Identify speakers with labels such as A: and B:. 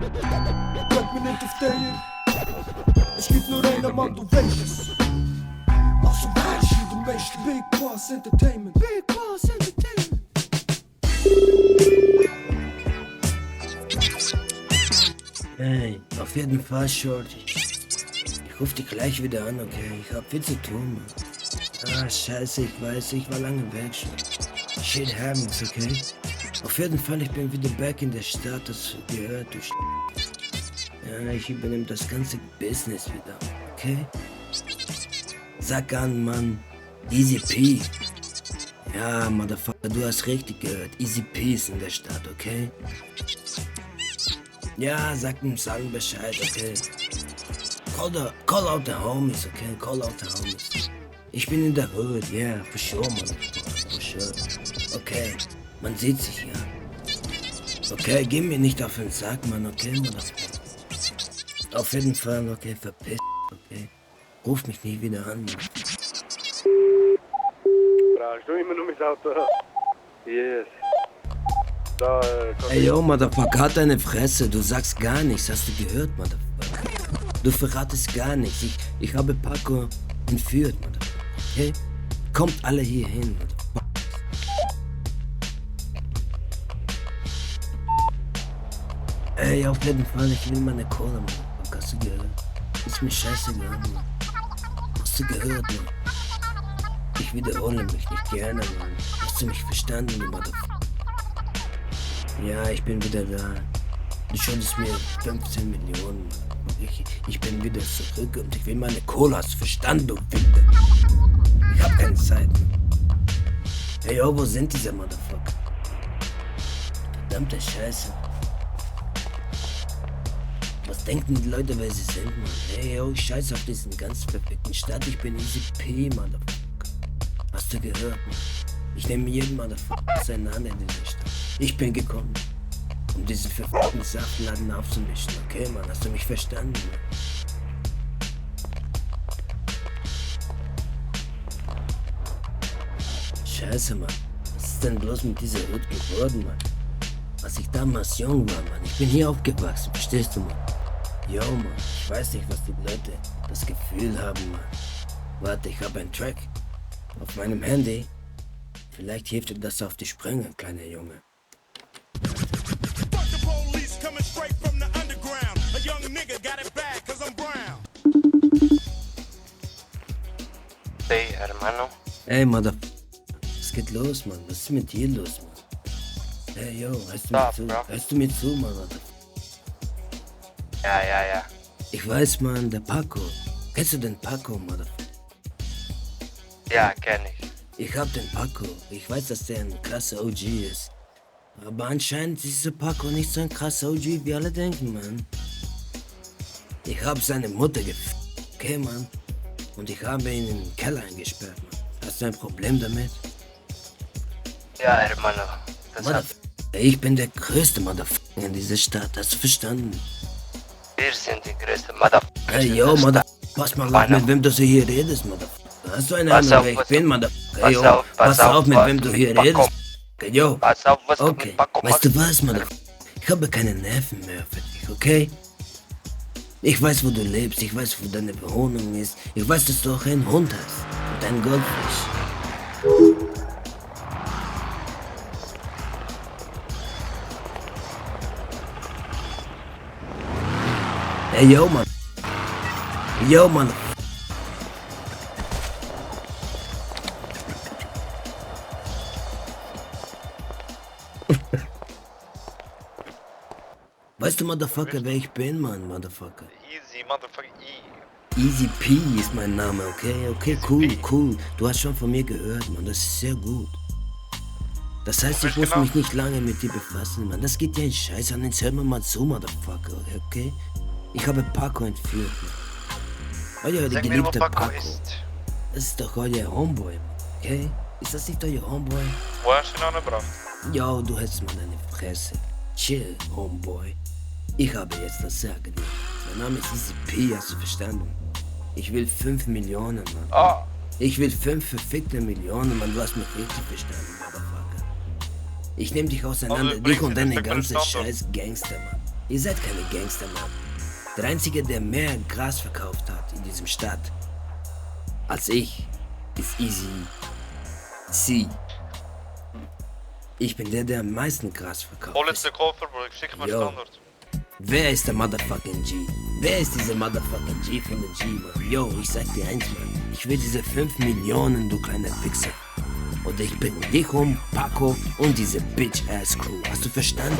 A: Bleib mir nicht auf der. Es gibt nur einer, Mann, du weißt es. Also weißt du möchtest Big Boss Entertainment. Big Boss Entertainment.
B: Hey, auf jeden Fall, Shorty. Ich ruf dich gleich wieder an, okay? Ich hab viel zu tun, Mann. Ah, scheiße, ich weiß, ich war lange weg schon. Shit happens, okay? Auf jeden Fall, ich bin wieder back in der Stadt, das gehört, du Ja, ich übernehme das ganze Business wieder, okay? Sag an, Mann. Easy P. Ja, Motherfucker, du hast richtig gehört. Easy P ist in der Stadt, okay? Ja, sag dem Sang Bescheid, okay? Call out the homies, okay? Call out the homies. Ich bin in der Hood, yeah, for sure, man. For sure. Okay, man sieht sich ja. Okay, geh mir nicht auf den Sack, Mann, okay, Motherfucker? Auf jeden Fall, okay, verpiss, okay? Ruf mich nie wieder an, Mann.
C: Brauchst du immer noch mein Auto? Yes. Da,
B: Ey, yo, Motherfucker, halt deine Fresse, du sagst gar nichts, hast du gehört, Motherfucker? Du verratest gar nichts, ich habe Paco entführt, Motherfucker, okay? Kommt alle hier hin, Motherfucker. Ey, auf jeden Fall, ich will meine Kohle, Motherfucker, hast du gehört? Ist mir scheißegal, Mann. Hast du gehört, Mann? Ich wiederhole mich nicht gerne, Mann. Hast du mich verstanden, du Motherfucker? Ja, ich bin wieder da. Du schuldest mir 15 Millionen, Mann. Ich bin wieder zurück und ich will meine Kohle, hast du verstanden, du Winder? Ich hab keine Zeit, Mann. Hey, yo, wo sind diese Motherfucker? Verdammte Scheiße. Was denken die Leute, wer sie sind, Mann? Hey, yo, ich scheiß auf diesen ganz perfekten Stadt. Ich bin Easy P, Motherfucker. Hast du gehört, Mann? Ich nehme jeden Motherfucker auseinander in dieser Stadt. Ich bin gekommen, um diesen verfickten Saftladen aufzumischen. Okay, Mann, hast du mich verstanden, Mann? Scheiße, Mann. Was ist denn bloß mit dieser Hut geworden, Mann? Als ich damals jung war, Mann. Ich bin hier aufgewachsen, verstehst du, Mann? Yo, Mann, ich weiß nicht, was die Leute das Gefühl haben, Mann. Warte, ich habe einen Track auf meinem Handy. Vielleicht hilft dir das auf die Sprünge, kleiner Junge.
D: Hey, hermano.
B: Ey, Mother... Was geht los, Mann? Was ist mit dir los, Mann? Hey, yo, hörst du mir zu?
D: Bro.
B: Hörst du mir zu, Mann, Mother?
D: Ja.
B: Ich weiß, Mann, der Paco. Kennst du den Paco, Mother?
D: Ja, kenn ich.
B: Ich hab den Paco. Ich weiß, dass der ein krasser OG ist. Aber anscheinend ist dieser Paco nicht so ein krasser OG, wie alle denken, Mann. Ich hab seine Mutter okay, Mann. Und ich habe ihn in den Keller eingesperrt, Mann. Hast du ein Problem damit?
D: Ja, hermano. Das hat...
B: Ich bin der größte Motherfucker in dieser Stadt. Hast du verstanden?
D: Wir sind die größte Motherfucker.
B: Hey, yo, Motherfucker. Pass mal auf, mit wem du so hier redest, Motherfucker. Hast du eine Ahnung, wer ich bin, Motherfucker? Hey, yo, pass auf, mit wem du hier redest. Okay, yo.
D: Pass auf, was du
B: Okay,
D: mit Paco
B: weißt du
D: machst.
B: was, Motherfucker? Ich habe keine Nerven mehr für dich, okay? Ich weiß, wo du lebst, ich weiß, wo deine Wohnung ist. Ich weiß, dass du auch einen Hund hast und einen Goldfisch. Hey, yo, Mann. Yo, Mann. Weißt du, Motherfucker, wer ich bin, Mann, Motherfucker?
D: Easy, Motherfucker,
B: Easy P ist mein Name, okay? Okay, cool. Du hast schon von mir gehört, Mann, das ist sehr gut. Das heißt, ich muss mich nicht lange mit dir befassen, Mann. Das geht dir einen Scheiß an, jetzt hör mir mal zu, Motherfucker, okay? Ich habe Paco entführt, Mann. Euer
D: Sag mir, wo
B: geliebter
D: Paco
B: Paco.
D: ist.
B: Das ist doch euer Homeboy, Mann, okay? Ist das nicht euer Homeboy?
D: Wo hast du ihn angebracht?
B: Yo, du hältst mal deine Fresse. Chill, Homeboy. Ich habe jetzt das Sagen. Mein Name ist Easy P, hast du verstanden? Ich will 5 Millionen, Mann.
D: Ah,
B: Ich will 5 verfickte Millionen, Mann. Du hast mich richtig verstanden, Motherfucker. Ich nehm dich auseinander,
D: Also,
B: dich und
D: bringst du
B: deine
D: das
B: ganze
D: verstanden?
B: scheiß Gangster, Mann. Ihr seid keine Gangster, Mann. Der Einzige, der mehr Gras verkauft hat in diesem Stadt als ich, ist Easy C. Ich bin der am meisten Gras verkauft.
D: Hol jetzt den Koffer, Bro. Ich schick mir
B: Yo.
D: Standard.
B: Wer ist der Motherfucking G? Wer ist dieser Motherfucking G von den G, Mann? Yo, ich sag dir eins, Mann. Ich will diese 5 Millionen, du kleiner Wichser. Und ich bring dich um, Paco und diese Bitch-Ass-Crew. Hast du verstanden?